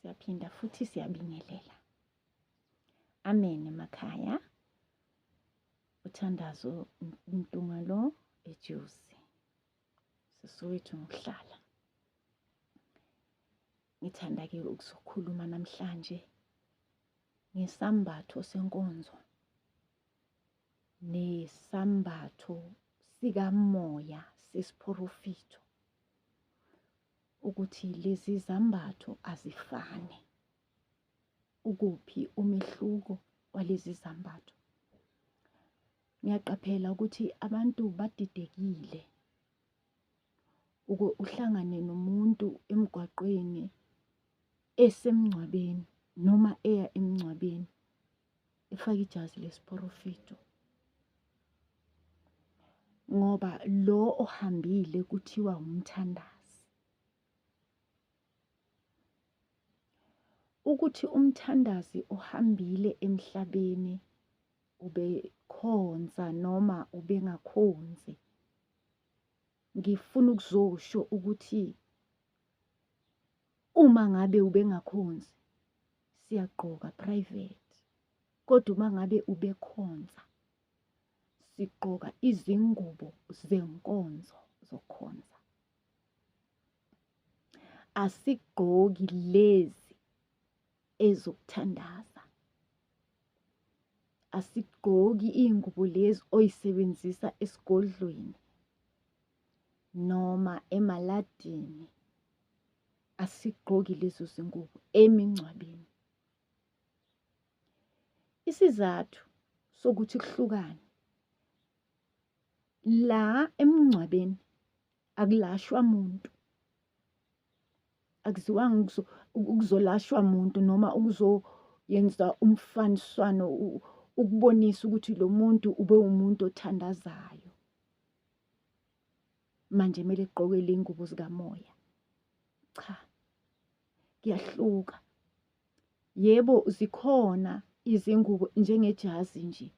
Siyaphinda futhi siyabingelela. Amen emakhaya. Uthandazo Mntungwa lo eJozi. Sisowethu ngokuhlala. Ngithanda ke ukuzokhuluma namhlanje ngesambatho senkonzo nesambatho sikamoya sesiphorofitho ukuthi lezi zambatho azifani. Ukuphi umehluko walezi zambatho? Ngiyaqaphela ukuthi abantu badidekile. Uke uhlangane nomuntu emgwaqweni esemngcwabeni noma eya emngcwabeni efake ijazi lesiporofito ngoba lo ohambile kuthiwa umthandazi. Ukuthi umthandazi ohambile emhlabeni ubekhonza noma ubengakhonzi, ngifuna ukuzosho ukuthi uma ngabe ubengakhonzi siyagqoka private, kodwa uma ngabe ubekhonza sigqoka izingubo zenkonzo zokukhonza. Asigqoki lezi ezokuthandaza. Asigqoki iy'ngubo lezi oyisebenzisa esigodlweni noma emaladini. Asigqoki lezo zingubo emingcwabeni. Isizathu sokuthi kuhlukane la emngcwabeni akulashwa muntu. Akuziwanga ukuzolashwa muntu noma ukuzoyenza umfaniswano ukubonisa ukuthi lo muntu ube umuntu othandazayo. Manje kumele egqoke le ngubo zikamoya. Cha, kuyahluka. Yebo, zikhona izingubo njengejazi nje.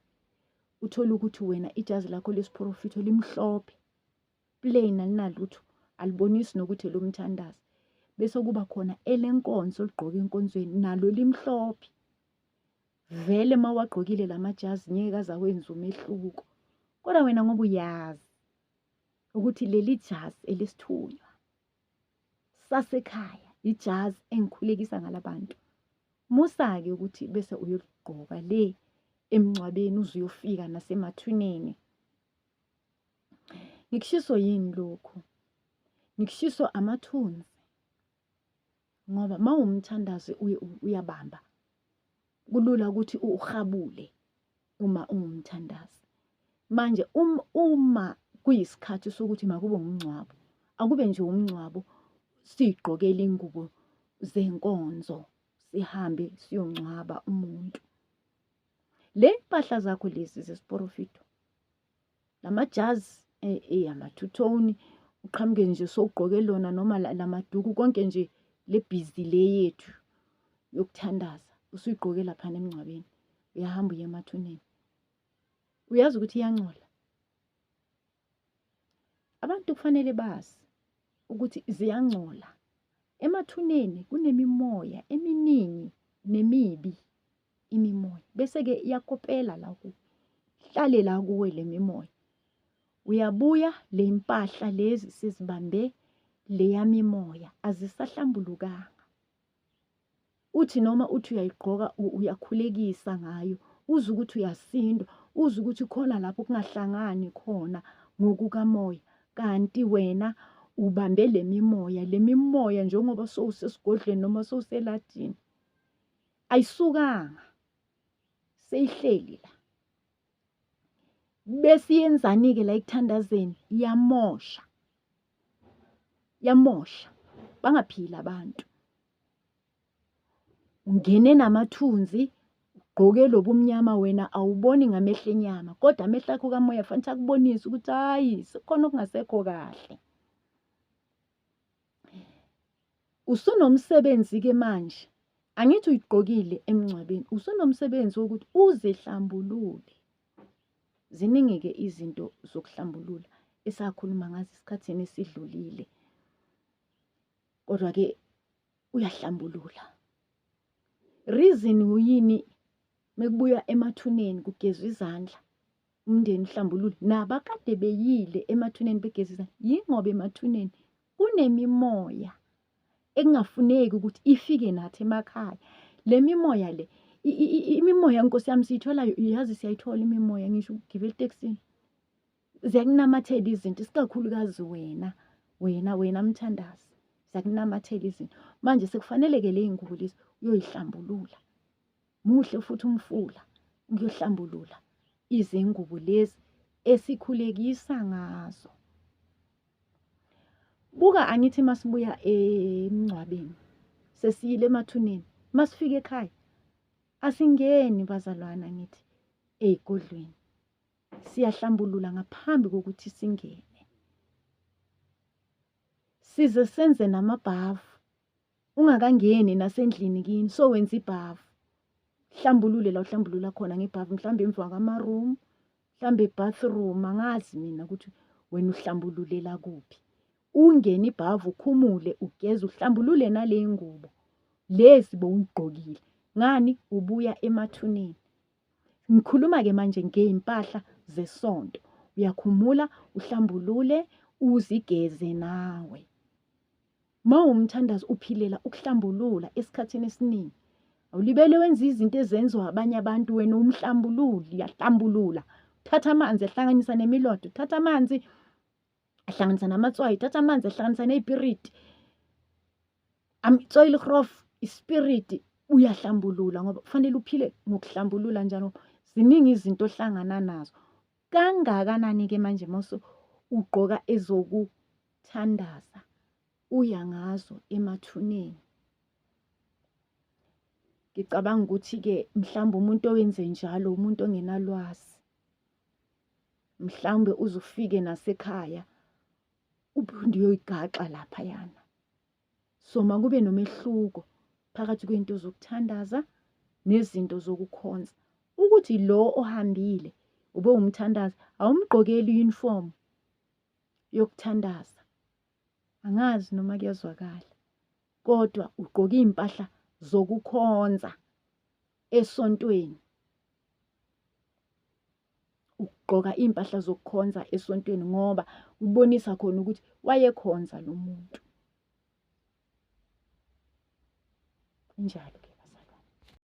Uthole ukuthi wena ijazi lakho lesiphorofitho limhlophe, plain alinalutho, alibonisi nokuthi elomthandazo. Bese kuba khona elenkonzo oligqoka enkonzweni nalo limhlophe. Vele uma uwagqokile la majazi ngeke aze awenze umehluko. Kodwa wena ngoba uyazi ukuthi leli jazi elesithunywa sasekhaya, ijazi engikhulekisa ngalabantu. Musa-ke ukuthi bese uyoligqoka le emngcwabeni uze uyofika nasemathuneni. Ngikushiso yini lokhu? Ngikushiso amathunzi. Ngoba uma uwumthandazi uyabamba. Kulula ukuthi uhabule uma uwumthandazi. Manje uma kuyisikhathi sokuthi makube umngcwabo, akube nje umngcwabo sigqokele ingubo zenkonzo sihambe siyongcwaba umuntu. Le mpahla zakho lezi zesiporofito lamajazi ama-two-tone uqhamuke nje sowugqoke lona noma lamaduku konke nje le bhizi le yethu yokuthandaza usuyigqoke laphana emngcwabeni uyahamba uye emathuneni uyazi ukuthi iyangcola. Abantu kufanele bazi ukuthi ziyangcola. Emathuneni kunemimoya eminingi nemibi imimoya bese-ke iyakopela la kuwe, ihlale la kuwe le mimoya. Uyabuya le mpahla lezi sezibambe leya mimoya azisahlambulukanga. Uthi noma uthi uyayigqoka uyakhulekisa ngayo, uzwe ukuthi uyasindwa, uzwe ukuthi khona lapho kungahlangani khona ngokukamoya. Kanti wena ubambe le mimoya, le mimoya njengoba sowusesigodlweni noma sowuseladini ayisukanga, seyihleli la. Bese iyenzani-ke la ekuthandazeni? Iyamosha, yamosha, bangaphili abantu. Ungene namathunzi, ugqoke lobumnyama wena awuboni ngamehlo enyama, kodwa amehlo akho kamoya fanele akubonise ukuthi hhayi sekukhona okungasekho kahle. Usunomsebenzi-ke manje, angithi uyigqokile emngcwabeni, usunomsebenzi wokuthi uzihlambulule. Ziningi-ke izinto zokuhlambulula esakhuluma ngazo esikhathini esidlulile. Kodwa-ke uyahlambulula. Reason yini mekubuywa emathuneni kugezwa izandla, umndeni uhlambulule, nabakade beyile emathuneni begeza izandla, yingoba emathuneni kunemimoya ekungafuneki ukuthi ifike nathi emakhaya. Le mimoya le, imimoya nkosi yami siyithola, yazi siyayithola imimoya ngisho ugibela etekisini. Ziyakunamathela izinto, isikakhulukazi wena, wena, wena mthandazi. Ziyakunamathela izinto. Manje sekufanele-ke le y'ngubo lezi uyoyihlambulula. Muhle futhi umfula ukuyohlambulula izingubo lezi esikhulekisa ngazo. Buka angithi masibuya emngcwabeni sesiyile emathuneni, masifika ekhaya asingeni bazalwana ngithi ey'godlweni, siyahlambulula ngaphambi kokuthi singene. Size senze namabhavu ungakangeni nasendlini kini, so wenza ibhavu, hlambulule la uhlambulula khona ngebhavu, mhlawumbe emva kwama-room, mhlawumbe bathroom, angazi mina ukuthi wena uhlambululela kuphi. Ungene ibhavu, ukhumule, ugeze, uhlambulule nale ngubo lezi bowuyigqokile. Ngani? Ubuya emathuneni. Ngikhuluma-ke manje ngey'mpahla zesonto. Uyakhumula, uhlambulule, uzigeze nawe. Mawumthandazo uphilela ukuhlambulula esikhathini esiningi. Awulibele wenza izinto ezenziwa abanye abantu, wena umhlambululi, uyahlambulula. Uthatha amanzi ehlanganisa nemilotha, uthatha amanzi ehlanganisa namatswayi, uthatha amanzi ehlanganisa ney'piriti. Amtswayi ispiriti, uyahlambulula ngoba kufanele uphile ngokuhlambulula njalo. Ziningi izinto ohlangana nazo. Kangakanani-ke manje mase ugqoka ezokuthandaza uya ngazo emathuneni. Ngicabanga ukuthi-ke mhlawumbe umuntu owenze njalo umuntu ongenalwazi. Mhlawumbe uze ufike nasekhaya uphinde uyoyigaxa laphayana. So makube nomehluko phakathi kwento zokuthandaza nezinto zokukhonza. Ukuthi lo ohambile ube umthandazi, awumgqokeli uniform yokuthandaza. Angazi noma kuyazwakala, kodwa ugqoke iy'mpahla zokukhonza esontweni. Ugqoka iy'mpahla zokukhonza esontweni ngoba kubonisa khona ukuthi wayekhonza lo muntu. Injalo-ke.